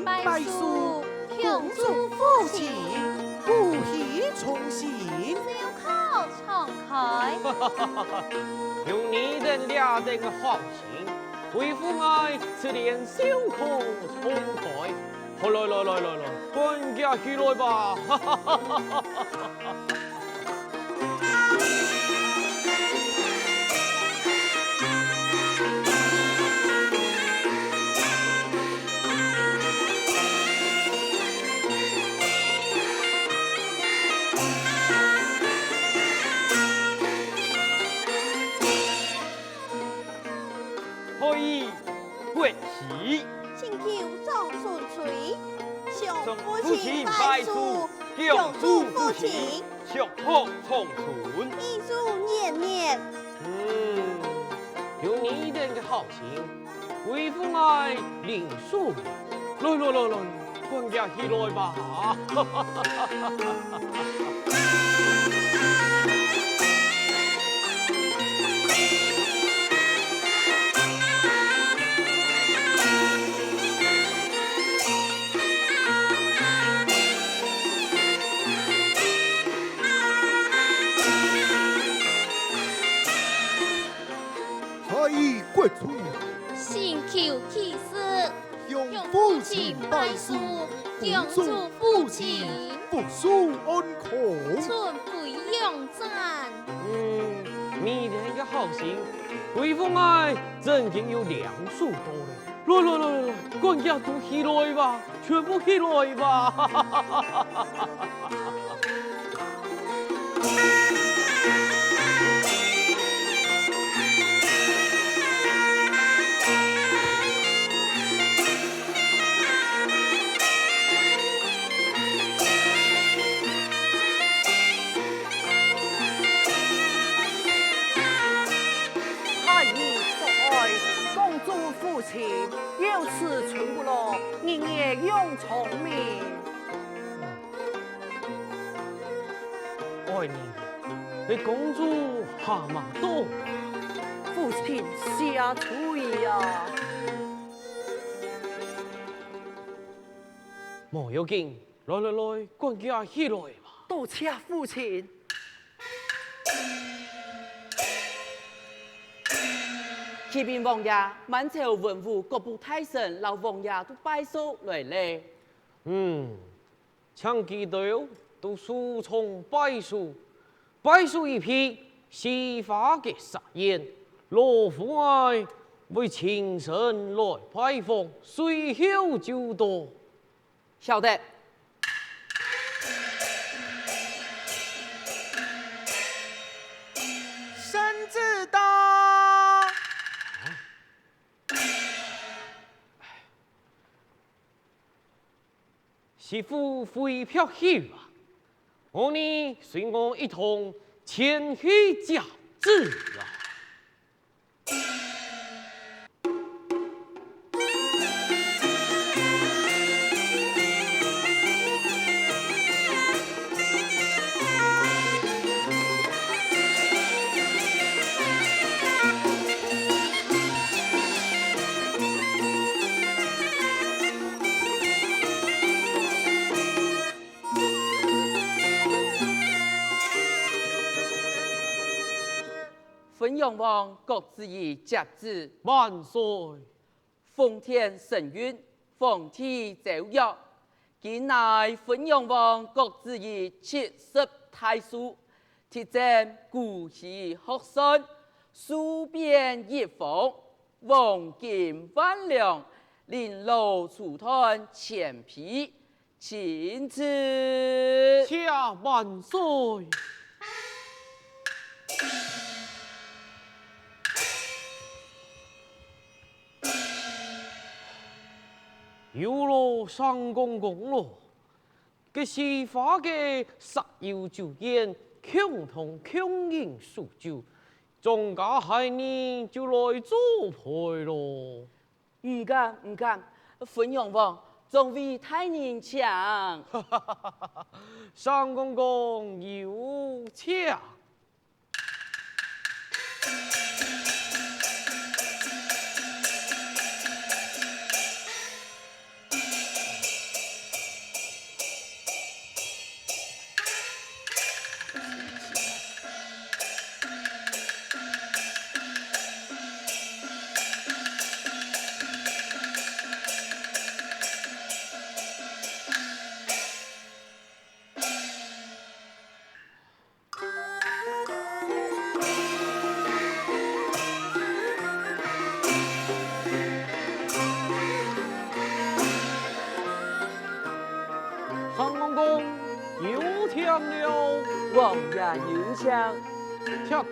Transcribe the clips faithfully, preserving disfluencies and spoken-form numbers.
拜壽，共祝福親，福氣充心，笑口常開。有你等這等个好心，貴婦𠊎自然笑口常開。好，來來來來來，趕緊起來吧！ 可以，國喜。 親舅長順遂，送父親拜壽，共祝福親，祥和長春，喜壽年年。嗯，有你等个好心，貴婦𠊎領壽。來來來來，趕緊起來吧！ 在位國主，新舊起事，向父親拜壽，共祝福親，福壽安康，春回陽展。嗯，你等个好心，貴婦𠊎正經有領壽到咧。來來來來來，趕緊都起來吧！ 全部起來吧！ 太醫所愛，共祝福親，有此春福咯，日月永昌明。愛人，你公主下馬到。父親謝罪啊！無要緊， 來來來，趕緊起來吧！多謝父親。啟稟王爺，滿朝文武各部大臣摎王爺都拜壽來咧。嗯，請佢兜都壽終拜壽，拜壽一畢，西花个設宴，老夫𠊎會親身來拜訪，隨後就到。 曉得。臣子到。媳婦回避去啊！我呢，隨我一同前去接旨啊！ 昏陽王郭子儀接旨。萬歲！奉天承運，皇帝詔曰：今乃昏陽王郭子儀七十大壽，特徵姑息學算，壽貶一方，黃金萬兩，翎羅綢緞千匹， 欽此。謝萬歲！有勞相公公咯，該西花个煞有酒宴，共同共飲數酒，莊家下日就來作陪咯。 毋敢，毋敢，昏陽王，眾位大人請。相公公有請。王爺有請。請。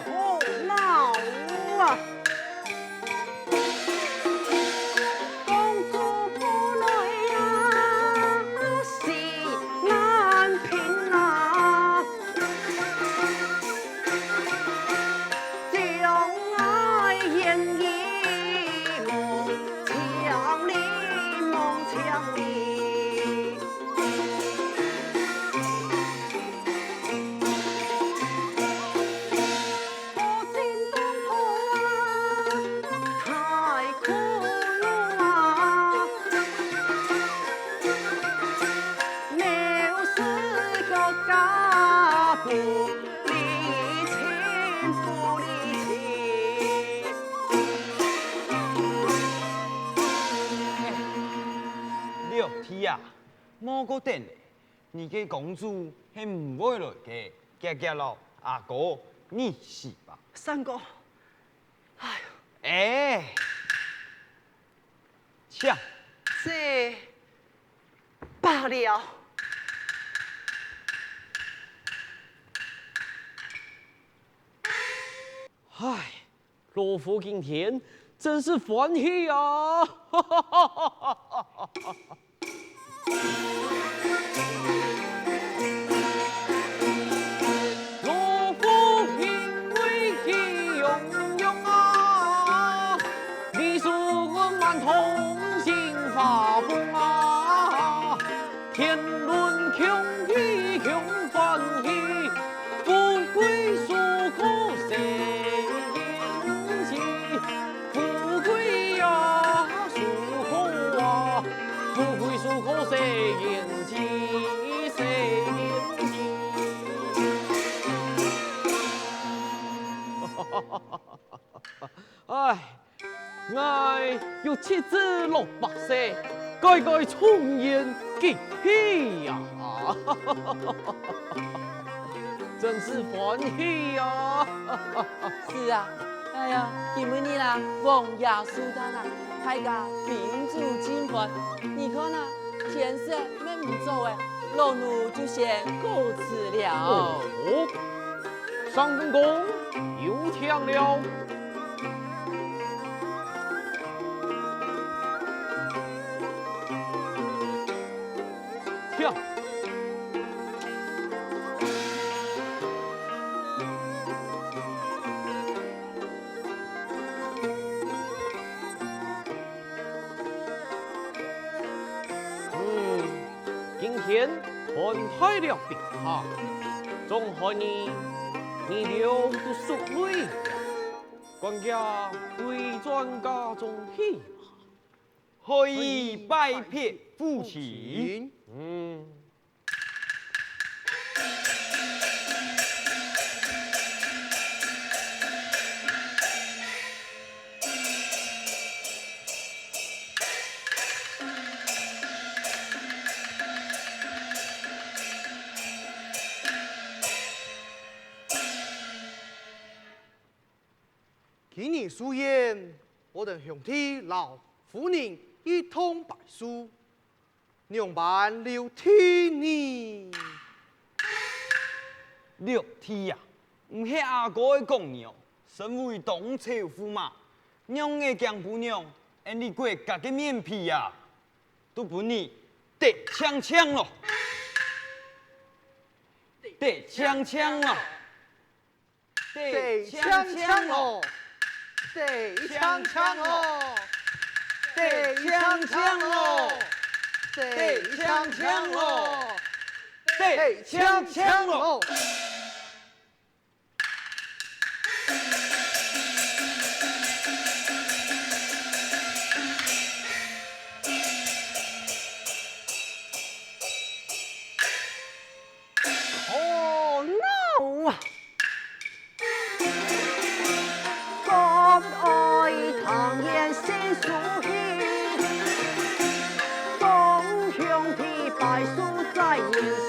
好鬧啊！ 公主不來呀，心難平啊。將愛言語望千里，望千里。 六弟啊，莫過等咧，你个公主係毋會來个，遽遽摎阿哥議親吧。三哥， 哎喲，哎，請。這罷了。唉，老夫今天真是歡喜啊！ 老夫欣慰喜洋洋啊，你是滿堂心花紅啊，天倫共喜共歡喜，富貴事可成。 富貴呀，事可啊，富貴事可成，成。唉，𠊎有七子六百歲， 該該重言吉氣呀！真是歡喜呀！是啊，哎呀，今晡日啦，王爺壽誕啊，大家賓主盡歡。你看啊，天色乜毋早欸，老奴就先告辭了。哦，三分公，有請了。 嗯，今天看大了別下，總看你，你尞都熟慮了，管家回轉家中去吧。 可以拜別夫人。嗯。今日壽宴，我等兄弟摎夫人一同拜壽，仰般留弟呢？六弟啊，毋係阿哥个講哦，身為當朝駙馬，仰仔驚餔娘，𫣆俚國家个面皮啊，都分你跌淨淨囉！跌淨淨囉！ 跌淨淨囉！跌淨淨囉！跌淨淨囉！跌淨淨囉！跌淨淨囉！ 好鬧啊！敢愛聽言先輸氣，眾兄弟拜壽在人世。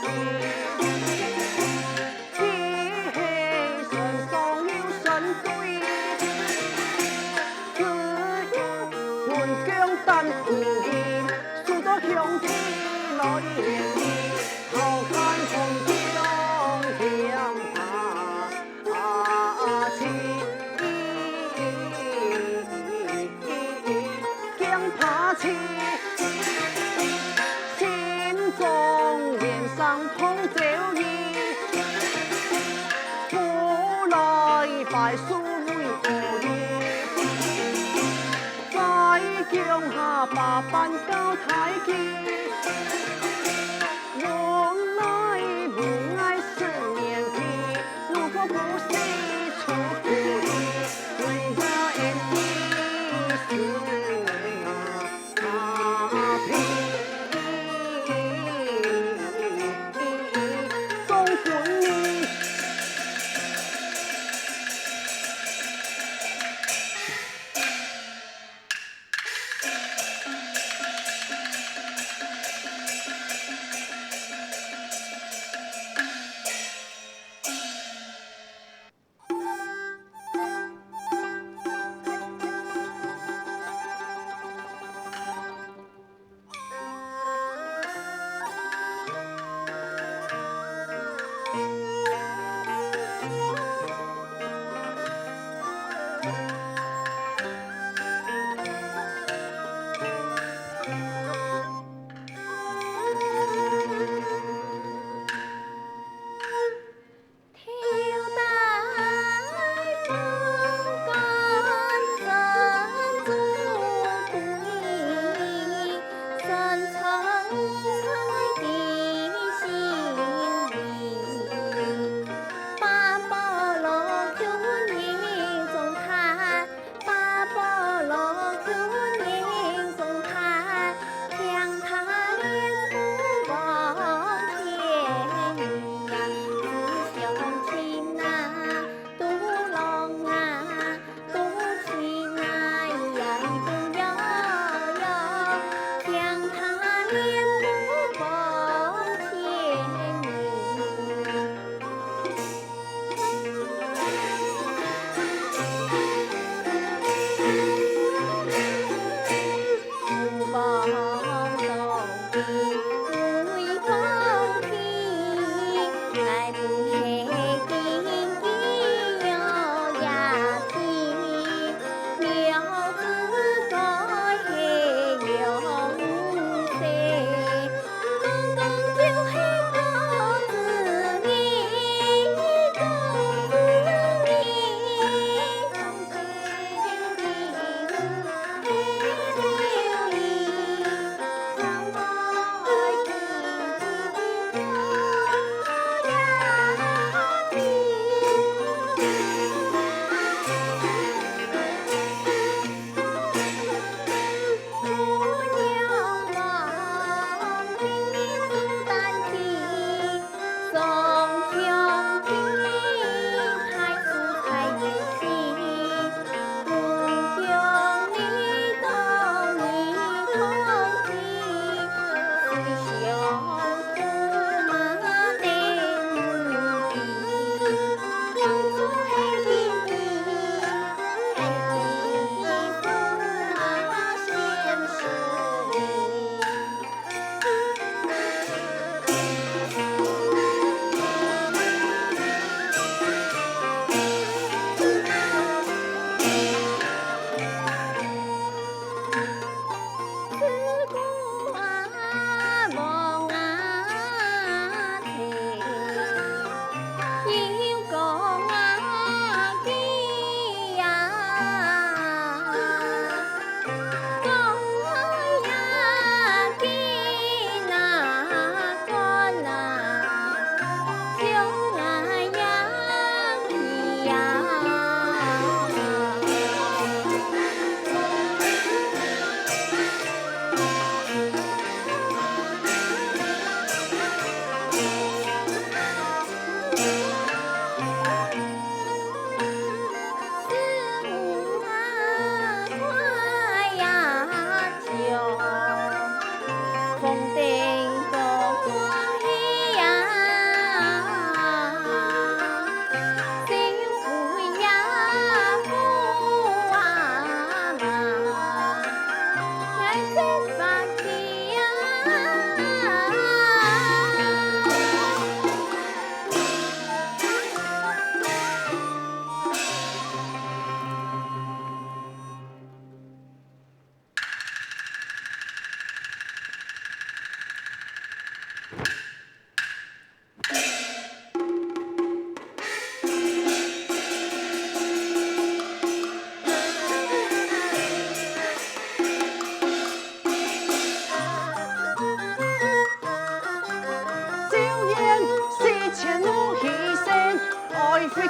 佢係身上有神對，只有分姜擔苦心，輸到兄弟來連理。 好漢風光險怕，怕情，驚怕情。心中面上痛朝意，不來拜壽為何意？在宮下百般交代佢。 往來無礙思念地，如果不是出乎意，人家言語是那皮。總分你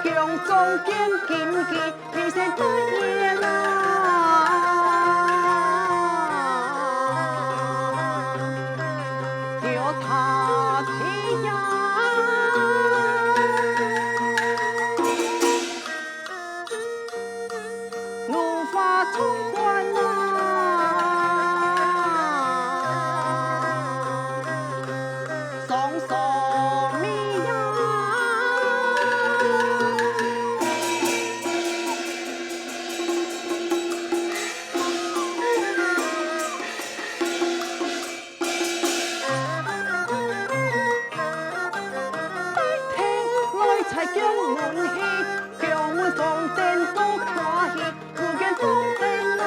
強壯堅強个，你先多年啊，有他的呀。 怒髮衝冠啊，双手咪呀。停，來在宮門去， 強風登高掛起，不見風燈啊，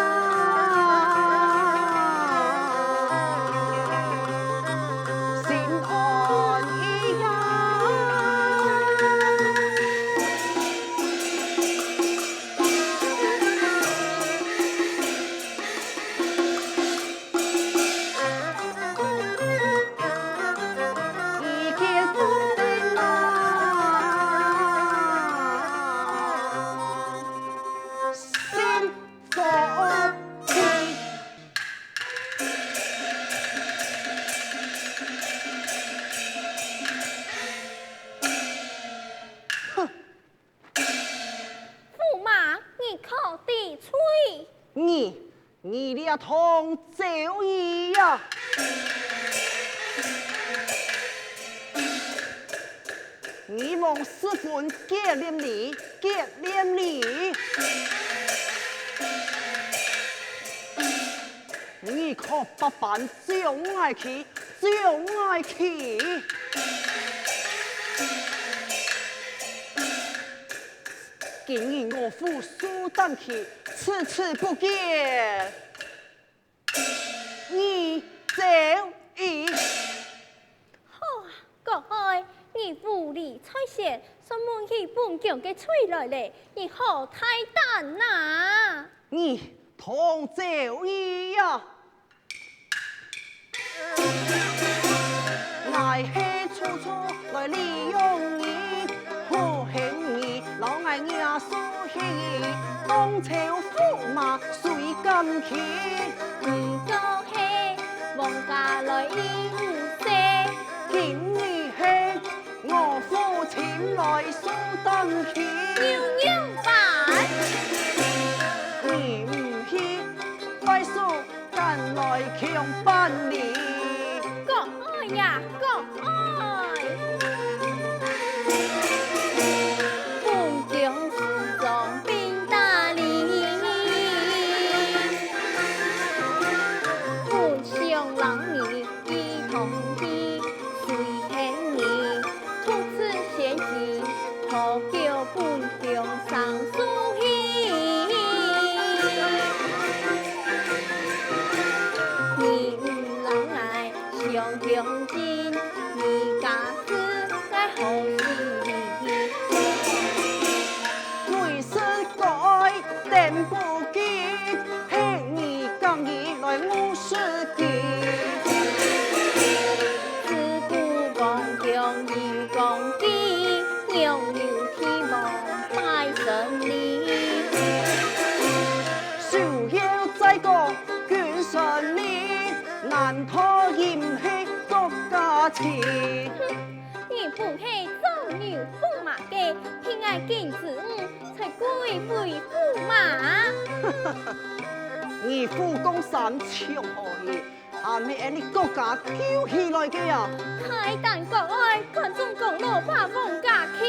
心安意呀。一见风灯啊，心 駙馬，你可知罪？你，你這唐周儀呀！ 你望十分結連理，結連理。你可百般將𠊎氣，將𠊎氣。今日我府蘇丹氣，此次不見。 你走矣。好啊，國外，你無理在先，算問起本宮个罪來咧，你好大膽哪！你唐周儀呀！ 𠊎係處處來利用你，好恨你摎𠊎惹事氣，當朝駙馬誰敢欺？你就係王家來應勢，今日係我府尋來蘇丹氣，又仰般？你毋去，怪事 敢來強辦理。國外呀，國外！本宮侍從並打理，本相郎你一同去，誰肯你 獨自前行，討救本宮生死去。你毋摎𠊎相共進，你家事在何時理？為使國外等不及， 係你敢於來誤事己。自古王公有公紀，仰有天網恢恢你。休要再講君臣理，難道毋係國家情？ 你本係做牛放馬个，憑愛見子女，才歸為駙馬。你鬍公三槍好戲，還係恁呢國家救起來个啊！大膽國外，管中共老爸王家旗！